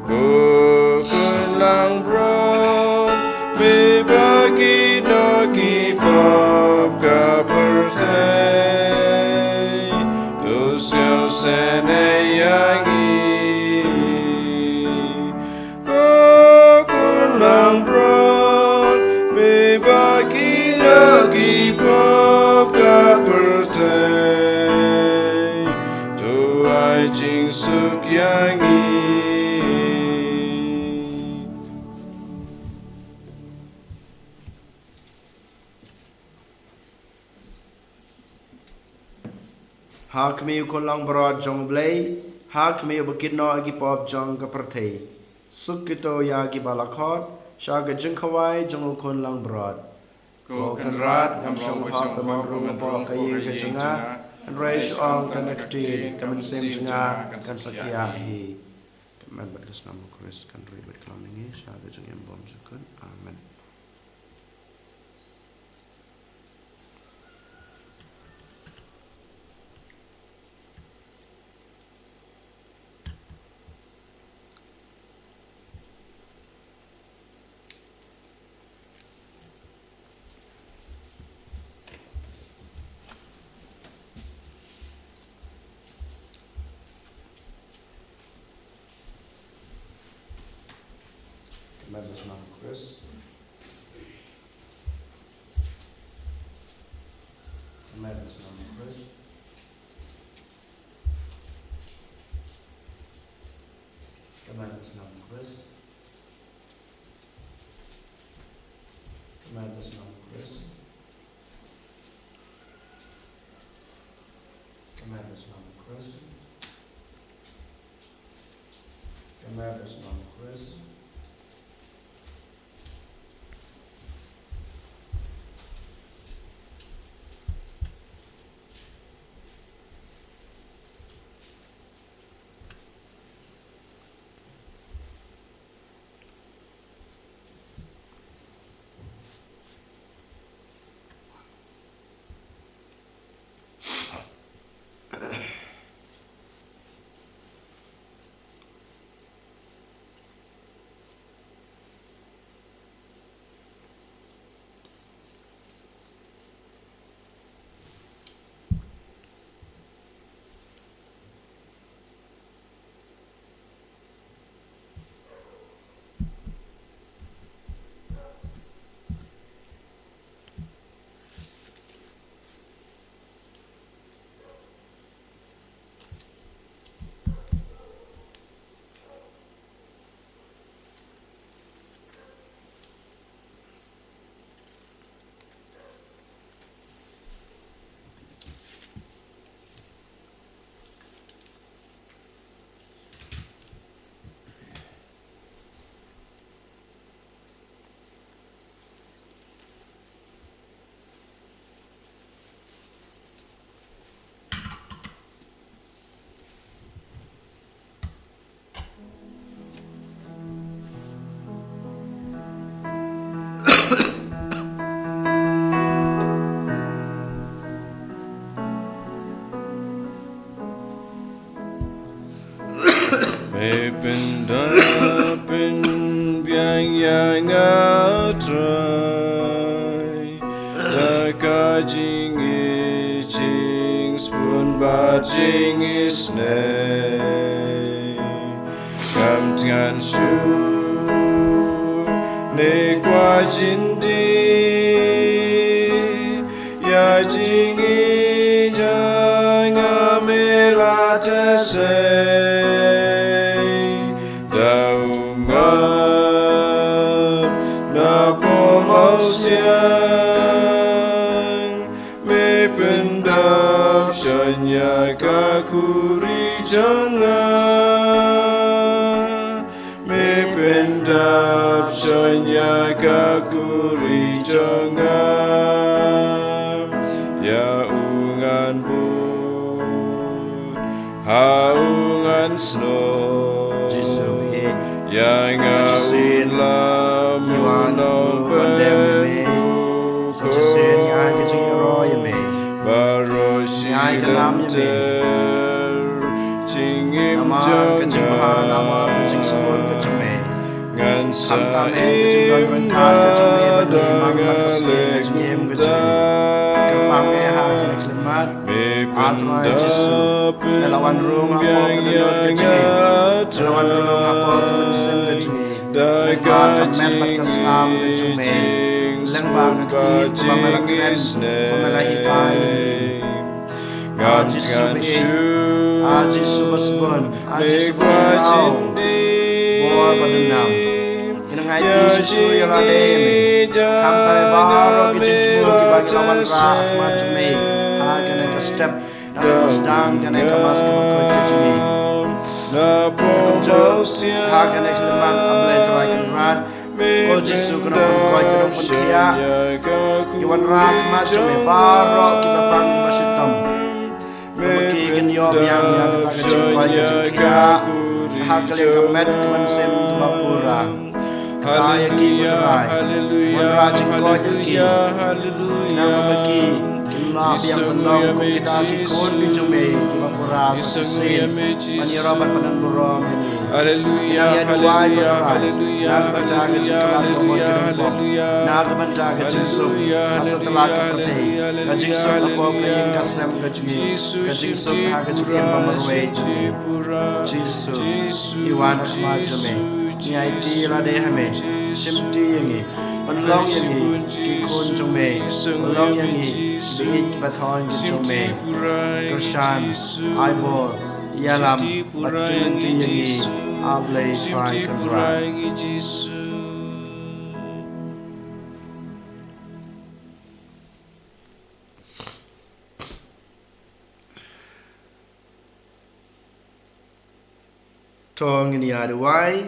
Ko Khun Langbrot, me ba kit noh ki pop ka pyrthei, to sngewsynei ïa ngi. Ko Khun Langbrot, me ba kit noh ki pop ka pyrthei, to ai jingsuk ïa ngi. Ha khmih u Khun Langbrot jong u Blei, ha khmih u ba kit noh ïa ki pop jong ka pyrthei. Suk kito ïa kiba la khot sha ka jingkhawai jong u Khun Langbrot. Ko Kynrad, ngam shym hap ban rung hapoh ka ïing ka jong nga, hynrei shu ong tang ka kti, ka mynsiem jong nga kan sa khia hi. Ka met bad ka snam u Khrist kan ri bad khlem ngi sha ka jingim bymjukut. Amen. Ka met bad ka snam u Khrist. Ka met bad ka snam u Khrist. Ka met bad ka snam u Khrist. Ka met bad ka snam u Khrist. Ka met bad ka snam u Khrist. Ka met bad ka snam u Khrist. Me pyndap pynbiang ïa nga Trai da ka jingïeit, jingsbun bad jingisynei. Kam thngan shuh ne kwah jin dih ïa jingïeit jong nga, me la teh sei da u map na pom aw siang. Me pyndap shon ïa ka khuri jong nga. Me pyndap shon ïa ka khuri jong nga. Ïa u ngan bud ha u ngan snoh. Jisu me. Ïa nga sa shisien u lam, ïa u nongpyndem ïa me. Sa shisien ïa ka jingïaroh ïa me. Baroh shi lynter jingim jong nga. Namar ka jingbha, namar ka jingsbun ka jong me. Ngan sa im, khamtam ka jingdon ryngkat ka jong me bad ngi man la ka sngi ka jingim ka jong ngi. Kyrpang eh ha kane ka khyllipmat. A Trai Jisu, me la wan rung hapoh ka dohnud ka jong ngi. Me la wan rung hapoh ka mynsiem ka jong ngi. Lyngba ka met bad ka sngap ka jong me. Lyngba ka ktien kaba me la kren, kaba me la hikai ïa ngi. A Jisu ba ïeit, a Jisu ba sbun, a Jisu ba khraw, bor bad donnam. Ngin ïa aiti shuh shuh ïa lade ïa me. Khamtam baroh ki jingthmu kiba ki la wanrah ha khmat jong me ha kane ka step, na ka sdang kane ka Mass kaba khuid ka jong ngi. Kumjuh ha kane ka khyllipmat, A Blei Trai Kynrad, ko Jisu, ko Nongpynkhuid, ko Nongpynkhiah, ngi wanrah ha khmat jong me baroh kiba pang ba shitom. Ba ma ki kin ïoh biang ïa kata ka jingkoit ka jingkhiah ha ka liang ka met ka mynsiem kaba pura. Kata ïa ki, ko Trai, wanrah jingkoit ïa ki. Khnang ba ma ki kin lah biang ban long kum kita ki khun ki jong me kiba pura sa shisien, ban ïaroh bad ban don burom ïa me. Ngi nang ïa duwai, ko Trai, na ka bynta ka jingkhlad ka mon ka jingpop, na ka bynta ka jingsuk ha satlak ka pyrthei, ka jingsuk hapoh ka ïing ka sem ka jong ngi, ka jingsuk ha ka jingim ba marwei jong ngi. Jisu, ngi wan ha khmat jong me, ngi aiti ïa lade ha me, shimti ïa ngi, pynlong ïa ngi ki khun jong me, pynlong ïa ngi ki baieit ki bathoh ki jong me. Kyrshan, ai bor, ïalam bad kynti ïa ngi, A Blei Trai Kynrad. To ngin ïa duwai.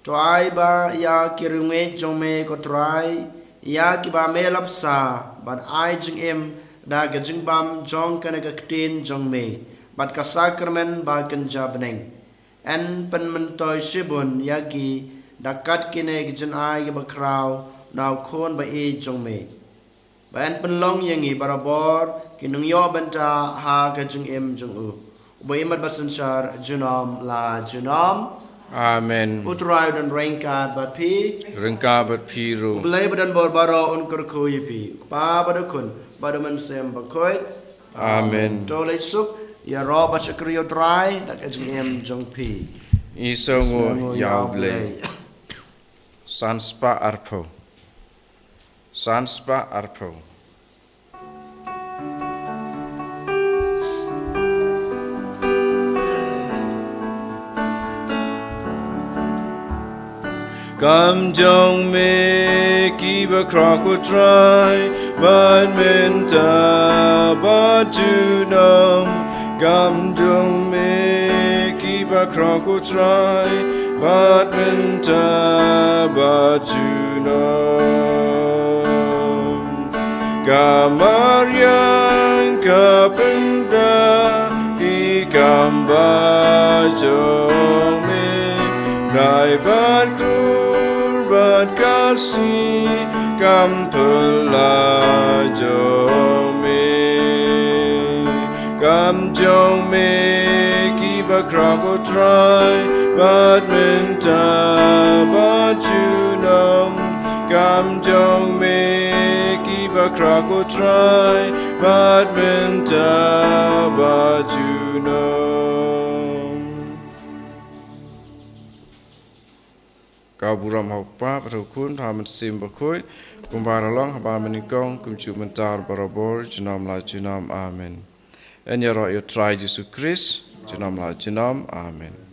To ai ba ïa ki riewngeit jong me, ko Trai, ïa kiba me la bsa, ban ai jingim da ka jingbam jong kane ka ktien jong me bad ka sakramen ba kynja bneng. Yn pynmyntoi shibun ïa ki da kat kine ki jingai kiba khraw na u Khun ba ïeit jong me. Ba yn pynlong ïa ngi barabor ki nongïoh bynta ha ka jingim jong u, uba im bad ba synshar junom la junom. Amen. U Trai un ryngkat bad phi. Ryngkat bad phi ruh. U Blei ba don bor baroh un kyrkhu ïa phi, u Kpa bad u Khun bad u Mynsiem Bakhuid. Amen. To leit suk, ïaroh bad shakri ïa u Trai da ka jingim jong phi. Isynei ïa u Blei. San spah arphew. San spah arphew. Kam jong me kiba khraw, ko Trai, bad mynta bad junom. Kam jong me kiba khraw, ko Trai, bad mynta bad junom. Ka mariang ka pynda ki kam ba jong me, rai bad kur bad ka sngi kam pynlah jong me. Kam jong me ki bakhraw ko Trai, bad mynta bad junom. Kam jong me ki bakhraw ko Trai, bad mynta bad junom. Ka burom ha u Kpa, bad ha u Khun, bad ha u Mynsiem Bakhuid, kumba la long ha ba mynnyngkong, kumjuh mynta, barabor, junom la junom. Amen. Yn ïaroh ïa u Trai Jisu Khrist, junom la junom. Amen.